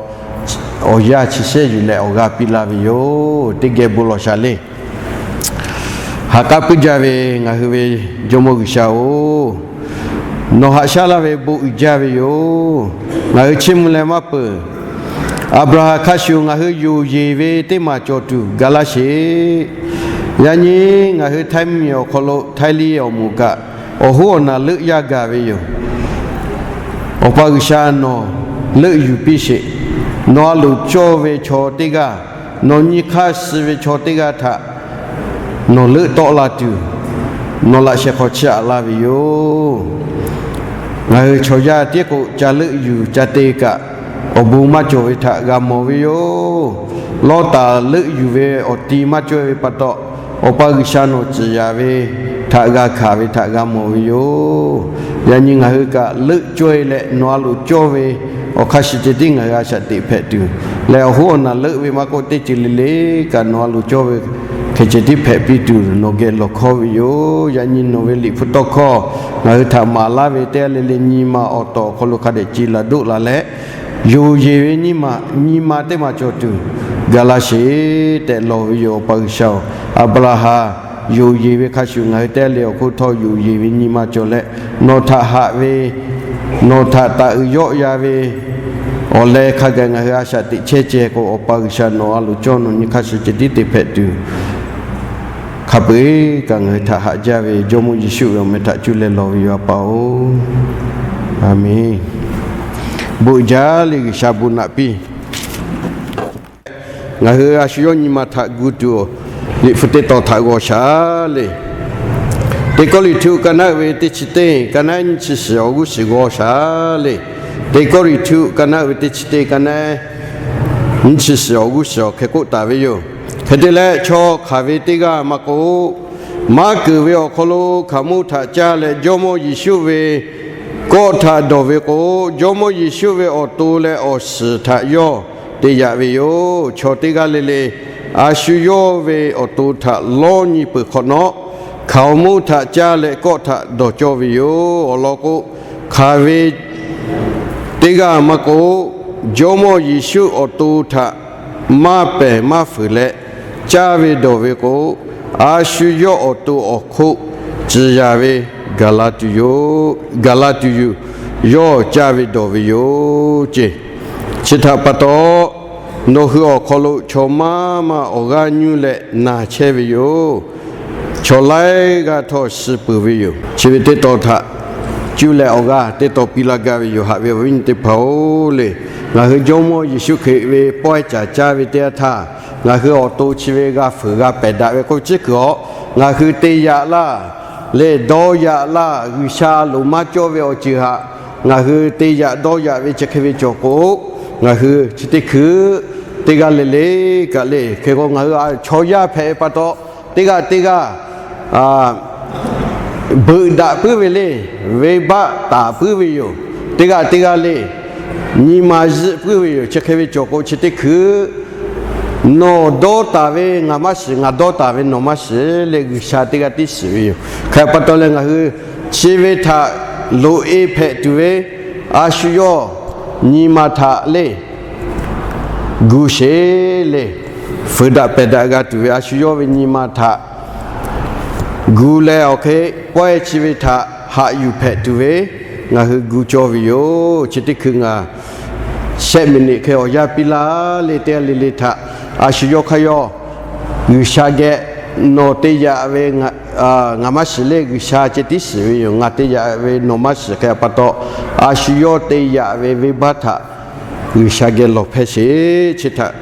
awˬ yanˇ chi shehˉ yuˬ leh awˬ g'aˇ piˇ laˇ ve yoˬ. Teˇ geh bon lawˬ shaˍ le. Ha k'aˉ puiˉ jaˇ ve ngaˬ hui ve Jawˇmawˇ G'uiˬsha-oˬ, nawˬ haꞈ shaˉ laˇ ve bon uiˍ jaˇ ve yoˬ. Ngaˬ hui chiˇ mvuh leh maˇ peuˬ. Aˍbraˍhanˍ hk'a shuˍ ngaˬ hui yonˍ yeˬ ve teˇ maˬ cawˬ tuˬ gaˬ laˇ sheˍ. Yaꞈ nyi ngaˬ hui Htaiˇ miˬ awˬ hk'aw lo Htaiˇ liˇ awˬ moˍ kaꞈ awˬ hoˉ awˬ naˬ leuˆ yaˇ gaˬ ve yoˬ. Awˬ pa G'uiˬsha nawˬ leuˆ yuˬ piˇ sheˍ. Nawˬ a loˍ cawˇ ve chaw teˇ g'aˇ, nawˬ nyi hk'aˇ suh ve chaw teˇ g'aˇ htaꞈ nawˬ leuˆ tawˆ la tuˬ, nawˬ laꞈ sheh hk'aw chiˇ aꞈ laˇ ve yoˬ. Ngaˬ hui chaw yaˇ tiˉ k'o ca leuˆ yuˬ ca te kaꞈ, awˬ bon maˇ cawˬ ve htaꞈ g'a mawˬ ve yoˬ. Lawˇtaˍ leuˆ yuˬ ve awˬ ti maˇ cawˇ ve pa taw, Awˬ pa G'uiˬsha nawˬ ciˍ yanˍ ve htaꞈ g'a hkanˍ ve htaꞈ g'a mawˬ ve yoˬ. Yaꞈ nyi ngaˬ hui kaꞈ leuˆ cawˇ-e leh nawˬ a loˍ cawˇ ve awˬ hk'aˇ suh ceh tiˉ ngaˬ hui a shaꞈ teꞈ hpehꞈ tuˬ, leh awˬ hoˉ awˬ naˬ leuˆ ve maˇ k'oˆ, teˇ ceuˬ le le kaꞈ nawˬ a loˍ cawˇ ve hk'e ceh tiˉ hpehꞈ piˇ tuˬ nawˬ geh lawˬ hkawˇ ve yoˬ. Yaꞈ nyi nawˬ ve Liꞈ hpu tawˇ hkawˇ ngaˬ hui htaꞈ maˍ laˇ ve teˇ g'aˇ le le nyi ma awˬ tawˍ awˬ hk'aw lo hk'a dehꞈ ce laˬ doˆ la leh, yonˍ yeˬ ve nyi ma, nyi ma teˇ maˬ cawˬ tuˬ gaˬ la sheˍ tehꞈ lawˬ ve yoˬ. Awˬ pa G'uiˬsha-oˬ, Aˍbraˍhanˍ yonˍ yeˬ ve hk'a shuˍ ngaˬ hui teˇ g'aˇ le awˬ hk'oˆ htawˇ yonˍ yeˬ ve nyi ma cawˬ leh, nawˬ htaꞈ haꞈ ve, nawˬ htaꞈ taˍ uiˍ yawˆ yan ve awˬ leh hk'a gaˬ ngaˬ hui a shaꞈ teꞈ chehˇ ceh k'o, Awˬ pa G'uiˬsha nawˬ a loˍ cawˇ nawˬ nyi hk'aˇ suh ceh tiˉ te hpehꞈ tuˬ, hk'a peu-eˬ kaꞈ ngaˬ hui htaꞈ haꞈ jaˇ ve Jawˇmawˇ Yeˍsuˆ ve awˬ meh htaꞈ cuˇ leh lawˬ ve yoˬ, A pa-oˬ. A menˬ. Bon jaˇ le, G'uiˬsha bon naꞈ piˇ. Ngaˬ hui a shu yawˇ nyi ma htaꞈ gu tuˬ, Liꞈ hpu teˇ tawn htaꞈ g'aw shaˍ le. Teˇ Kawˇrenˍhtuˆ ka naˆ ve teˇ chi teˇ, ka naˆ nyiˇ chi shiˍ awˬ g'uˇ suhˍ g'aw shaˍ le. Teˇ Kawˇrenˍhtuˆ ka naˆ ve teˇ chi teˇ, ka naˆ nyiˇ chi shiˍ awˬ g'uˇ suhˍ awˬ hk'e k'oˆ taˍ ve yoˬ. Hk'e te leh, chaw hk'aˬ ve teˇ g'aˇ maˇ k'oˆ, maˇ keunˍ ve awˬ hk'aw lo hkaoˍmonˇ htaꞈ caˇ leh Jawˇmawˇ Yeˍsuˆ ve kawˆ htaꞈ dawˬ ve k'o, Jawˇmawˇ Yeˍsuˆ ve awˬ to leh awˬ shiˍ htaꞈ yawˇ te yaꞈ ve yoˬ. Chaw teˇ g'aˇ le le a shu yawˇ ve awˬ to htaꞈ lawˇ nyi peuˬ hk'awꞈ nawˉ, hkaoˍmonˇ htaꞈ caˇ leh kawˆ htaꞈ dawˬ cawˇ ve yoˬ. Awˬ lawn k'o, hk'aˬ ve teˇ g'aˇ maˇ k'oˆ, Jawˇmawˇ Yeˍsuˆ awˬ to htaꞈ maˇ pehˬ maˇ fuiˍ leh caˇ ve dawˬ ve k'o, a shu yawˇ awˬ to awˬ hk'oˆ ciˍ yanˍ ve gaˬ la tuˬ yoˬ. Gaˬ la tuˬ yoˬ. Yawˇ caˇ ve dawˬ ve yoˬ ceˇ. Chi htaꞈ pa taw, nawˬ hui awˬ hk'aw lo chaw maˇ maˇ awˬ g'aˇ nyuˇ leh naˬ chehˇ ve yoˬ. Chaw laiˉ g'aˇ htawˇ suh peuˬ ve yoˬ. Chi ve teˇ tawn htaꞈ cuˇ leh awˬ g'aˇ teˇ tawn piˇ laˇ gaˇ ve yoˬ. Haꞈ ve awˬ viˉ nyi teˇ hpaˍ-oˬ le, ngaˬ hui Jawˇmawˇ Yeˍsuˆ Hkriꞈ ve pawehˇ caˍ caˇ ve teˇ yanˇ htaˇ, ngaˬ hui awˬ to chi ve g'a fuiˍ g'a pehˬ daꞈ ve k'oˆ ve ciˉ kuiˬ awˬ, ngaˬ hui te yaꞈ laˇ leh dawˇ yaꞈ laˇ. G'uiˬsha loˍ maˇ cawˇ ve awˬ ceuˬ htaꞈ ngaˬ hui te yaꞈ dawˇ yaꞈ ve chi hk'e ve cawˬ k'o, ngaˬ hui chi teˇ hkui teˇ g'aˇ le le kaꞈ le, hk'e k'o ngaˬ hui chaw yaˇ hpehꞈ ve pa taw, teˇ g'aˇ teˇ g'aˇ beuꞈ daꞈ puiˉ ve le, venˇbaˆ taˍ puiˉ ve yoˬ. Teˇ g'aˇ teˇ g'aˇ le, nyi ma zuhˆ puiˉ ve yoˬ. Chi hk'e ve cawˬ k'o, chi teˇ hkui nawˬ dawˇ taˍ ve ngaˬ maˇ shiˍ, ngaˬ dawˇ taˍ ve nawˬ maˇ shiˍ leh, G'uiˬsha teˇ g'aˇ tiˉ shiˍ ve yoˬ. Hk'e pa taw leh ngaˬ hui chi ve htaꞈ loꞈ-e hpehꞈ tuˬ ve, a shu yawˇ nyi ma htaꞈ le gu sheˍ le, fuiˍ daꞈ pehˬ daꞈ g'a tuˬ ve a shu yawˇ ve nyi ma htaꞈ gu leh awˬ hk'e pawehˇ chi ve htaꞈ haꞈ yuˬ hpehꞈ tuˬ ve, ngaˬ hui gu cawˇ ve yoˬ. Chi teˇ hkui ngaˬ shehˆ miˬniꞈ hk'e awˬ yanˇ piˇ laˇ le. Teˇ g'aˇ le le htaꞈ a shu yawˇ hk'aˇ yawˇ G'uiˬsha geh nawˬ te yaꞈ ve ngaˬ maˇ shiˍ le. G'uiˬsha ceh tiˉ shiˍ ve yoˬ. Ngaˬ te yaꞈ ve nawˬ maˇ shiˍ hk'e pa taw, a shu yawˇ te yaꞈ ve venˇbaˆ htaꞈ G'uiˬsha geh lawˬ hpehˇ sheˍ. Chi htaꞈ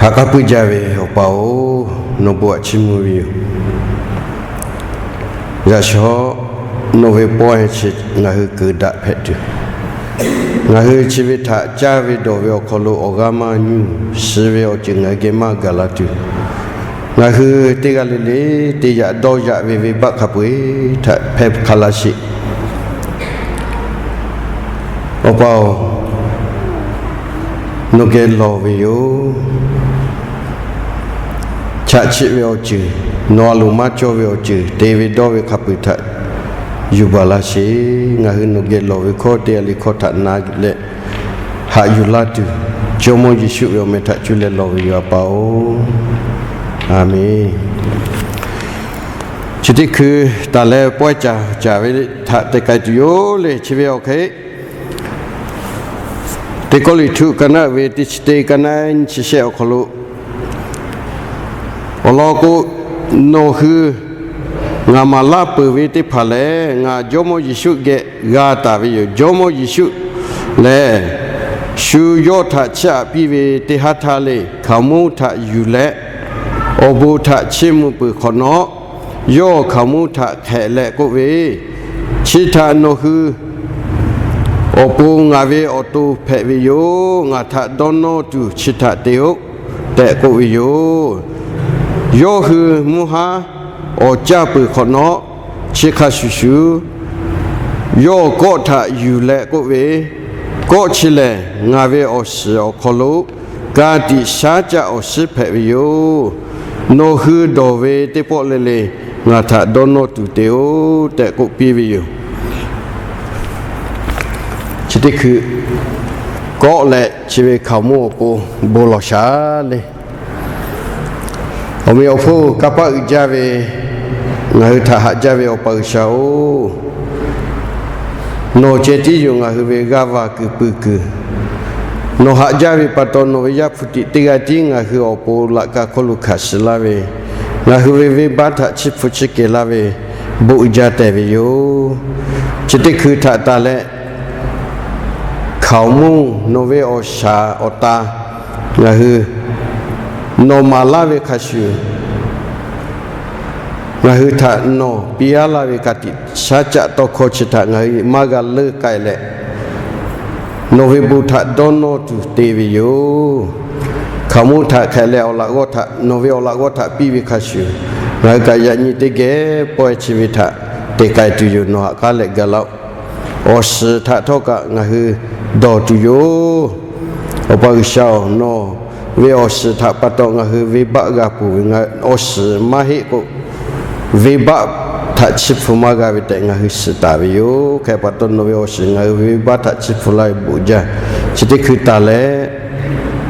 haꞈ k'aˉ puiˉ jaˇ ve Awˬ pa-oˬ, nawˬ bon htaꞈ chiˇ mvuh ve yoˬ. Yaꞈ shawˉ nawˬ ve pawehˇ chi ngaˬ hui keunˍ daꞈ hpehꞈ tuˬ, ngaˬ hui chi ve htaꞈ caˇ ve dawˬ ve awˬ hk'aw lo awˬ g'aˇ maˇ nyuˇ, shiˍ ve awˬ ceuˬ ngaˬ hui geh maˇ gaˬ la tuˬ, ngaˬ hui teˇ g'aˇ le le te yaꞈ dawˇ yaꞈ ve venˇbaˆ hk'a peu-eˬ htaꞈ hpehˇ hk'a laˇ sheˍ. Awˬ pa-oˬ, nawˬ geh lawˬ ve yoˬ. Chaꞈ chiˆ ve awˬ ceuˬ, nawˬ a loˍ maˇ cawˇ ve awˬ ceuˬ, te ve dawˇ ve hk'a peu-eˬ htaꞈ yuˬ baˬ laˇ sheˍ. Ngaˬ hui nawˬ geh lawˬ ve hkawˇ teˇ g'aˇ le hkawˇ htaꞈ na leh haꞈ yuˬ laˇ tuˬ, Jawˇmawˇ Yeˍsuˆ ve awˬ meh htaꞈ cuˇ leh lawˬ ve yoˬ, Awˬ pa-oˬ. Aˬmenˍ. Chi teˇ hkui taˍ leh pawehˇ caˍ caˍ ve htaꞈ te k'ai tuˬ yoˬ le. Chi ve awˬ hk'e Teˇ Kawˇrenˍhtuˆ ka naˆ ve teˇ chi teˇ ka naˆ nyiˇ chi shehˆ awˬ hk'aw lo, awˬ lawn k'o, nawˬ hui ngaˬ maˍ laˇ peuˬ ve teˇ hpaˍ lehˬ, ngaˬ Jawˇmawˇ Yeˍsuˆ geh g'a taˍ ve yoˬ. Jawˇmawˇ Yeˍsuˆ lehˬ, shu yawˇ htaꞈ chiˇ aꞈ piˇ ve teˇ haˉ htaˇ le, hkaoˍmonˇ htaꞈ yuˬ leh awˬ bon htaꞈ chiˇ mvuh peuˬ hk'awꞈ nawˉ, yawˇ hkaoˍmonˇ htaꞈ hk'ehꞈ leh k'oˆ ve, Chi htaꞈ nawˬ hui awˬ pon ngaˬ ve awˬ to hpehꞈ ve yoˬ. Ngaˬ htaꞈ dawˇ nawˇ tuˬ chi htaꞈ te-oˆ tehꞈ k'oˆ ve yoˬ. Yawˇ hui mvuhˇ haˉ awˬ caˇ peuˬ hk'awꞈ nawˉ, chi hk'a shuˍ shuˍ, yawˇ kawˆ htaꞈ yuˬ leh k'oˆ ve, Kawˆ chi lehˬ ngaˬ ve awˬ shiˍ awˬ hk'aw lo ka tiꞈ shaˉ caˆ awˬ shiˉ hpehꞈ ve yoˬ. Nawˬ hui dawˬ ve teˇ pawˆ le le ngaˬ htaꞈ dawˇ nawˇ tuˬ te-oˆ tehꞈ k'oˆ piˇ ve yoˬ. Chi teˇ hkui kawˆ leh chi ve hkaoˍmonˇ awˬ pon bon lawˬ shaˍ le. Awˬ meꞈ awˬ hponˇ kanˇ paˆ uiˍ jaˇ ve, ngaˬ hui htaꞈ haꞈ jaˇ ve Awˬ pa G'uiˬsha-oˬ, nawˬ ceh tiˉ yoˬ ngaˬ hui ve g'aˇ va kuiˬ pui kuiˬ. Nawˬ haꞈ jaˇ ve pa taw, nawˬ ve Yaˇ hpu tiꞈ teˇ g'aˇ tiˉ ngaˬ hui awˬ pon laꞈ ka hk'oˆ lo hkanˍ shiˍ laˇ ve, ngaˬ hui ve venˇbaˆ htaꞈ chiˇ hpu chiˇ kehˬ laˇ ve, bon uiˍ jaˇ tehˬ ve yoˬ. Chi teˇ hkui htaꞈ taˍ leh, hkaoˍmonˇ nawˬ ve awˬ shaˍ awˬ ta ngaˬ hui nawˬ maˍ laˇ ve hk'a shuˍ, ngaˬ hui htaꞈ nawˬ piˇ aˉ laˇ ve ka tiꞈ shaˉ caˆ tawˇ hkawˇ chi htaꞈ ngaˬ hui maˇ g'a leuˆ k'ai leh, nawˬ ve bon htaꞈ dawˇ nawˇ tuˬ te ve yoˬ. Hkaoˍmonˇ htaꞈ hk'ehꞈ leh awˬ laꞈ g'awˇ htaꞈ, nawˬ ve awˬ laꞈ g'awˇ htaꞈ piˇ ve hk'a shuˍ, ngaˬ hui kaꞈ yaꞈ nyi teˇ geh pawehˇ chi ve htaꞈ te k'ai tuˬ yoˬ. Nawˬ haꞈ k'aˉ leh gaˬ laˇ-oˆ. Awˬ shiˍ htaꞈ htawˇ kaꞈ ngaˬ hui dawˬ tuˬ yoˬ. Awˬ pa G'uiˬsha-oˬ, nawˬ ve awˬ shiˍ htaꞈ pa taw ngaˬ hui venˇbaˆ g'a peuˬ ve, awˬ shiˍ maˇ heˆ k'o, venˇbaˆ htaꞈ chiˇ hpu maˇ g'a ve tehꞈ ngaˬ hui shiˍ taˍ ve yoˬ. Hk'e pa taw, nawˬ ve awˬ shiˍ ngaˬ hui venˇbaˆ htaꞈ chiˇ hpu laˇ ve bon jaˇ. Chi teˇ hkui taˍ leh,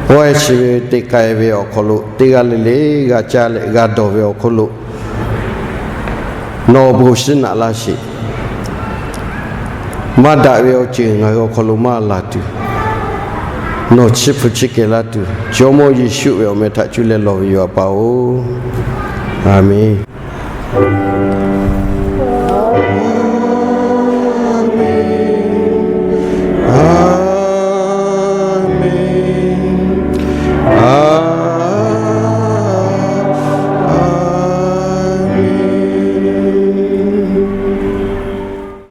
pawehˇ chi ve te k'ai ve awˬ hk'aw lo teˇ g'aˇ le le g'a caˇ leh g'a dawˬ ve awˬ hk'oˆ lo nawˬ awˬ bon shiˉ naꞈ laˇ sheˍ. Maˇ daꞈ ve awˬ ceuˬ ngaˬ hui awˬ hk'aw lo maˇ laˬ tuˬ, nawˬ chiˇ hpu chiˇ kehˬ laˇ tuˬ, Jawˇmawˇ Yeˍsuˆ ve awˬ meh htaꞈ cuˇ leh lawˬ ve yoˬ, Awˬ pa-oˬ. Aˬmenˍ.